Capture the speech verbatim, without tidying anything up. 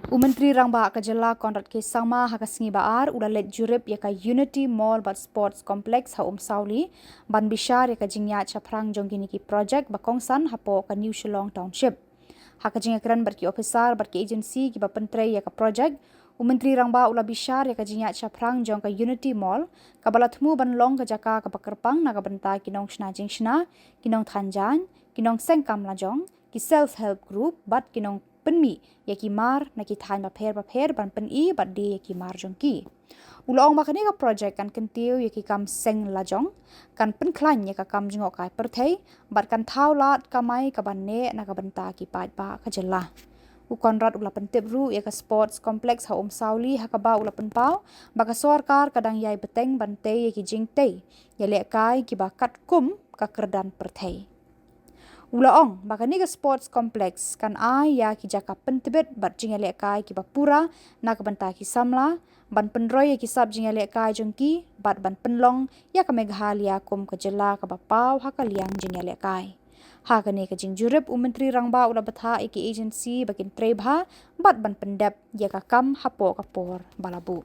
U Myntri Rangbah ka Jylla Conrad K Sangma ha ka sngi Ba-ar u la leit jurip ïa ka Unity Mall bad Sports Complex ha Umsawli, ban bishar ïa ka jingïaid shaphrang jong kine ki projek ba kongsan hapoh ka New Shillong Township. Ha ka jingïakren bad ki ophisar bad ki agency kiba pyntrei ïa ka projek, u Myntri Rangbah u la bishar ïa ka jingïaid shaphrang jong ka Unity Mall, kaba la thmu ban long ka jaka kaba kyrpang na ka bynta ki nongshna jingshna, ki nongthan jaiñ, ki nongseng kam lajong, ki self help group bad ki nongpynmih ïa ki mar na ki thaiñ bapher bapher ban pyni bad die ïa ki mar jong ki. U la ong ba kane ka projek kan kyntiew ïa ki kam seng lajong, kan pynkhlaiñ ïa ka kam jngohkai pyrthei bad kan thaw lad kamai kaban neh na ka bynta ki paidbah ka jylla. U Conrad u la pyntip ruh ïa ka Sports Complex ha Umsawli ha kaba u la pynpaw ba ka sorkar ka dang ïai bteng ban tei ïa ki jingtei ïalehkai kiba katkum ka kyrdan pyrthei. U la ong ba kane ka Sports Complex kan ai ïa ki jaka pyntbit bad jingïalehkai kiba pura na ka bynta ki samla, ban pynroi ïa ki sap jingïalehkai jong ki bad ban pynlong ïa ka Meghalaya kum ka jylla kaba paw ha ka liang jingïalehkai. Ha kane ka jingjurip, u Myntri Rangbah u la bthah ïa ki agency ba kin trei bha bad ban pyndep ïa ka kam hapoh ka por ba la buh.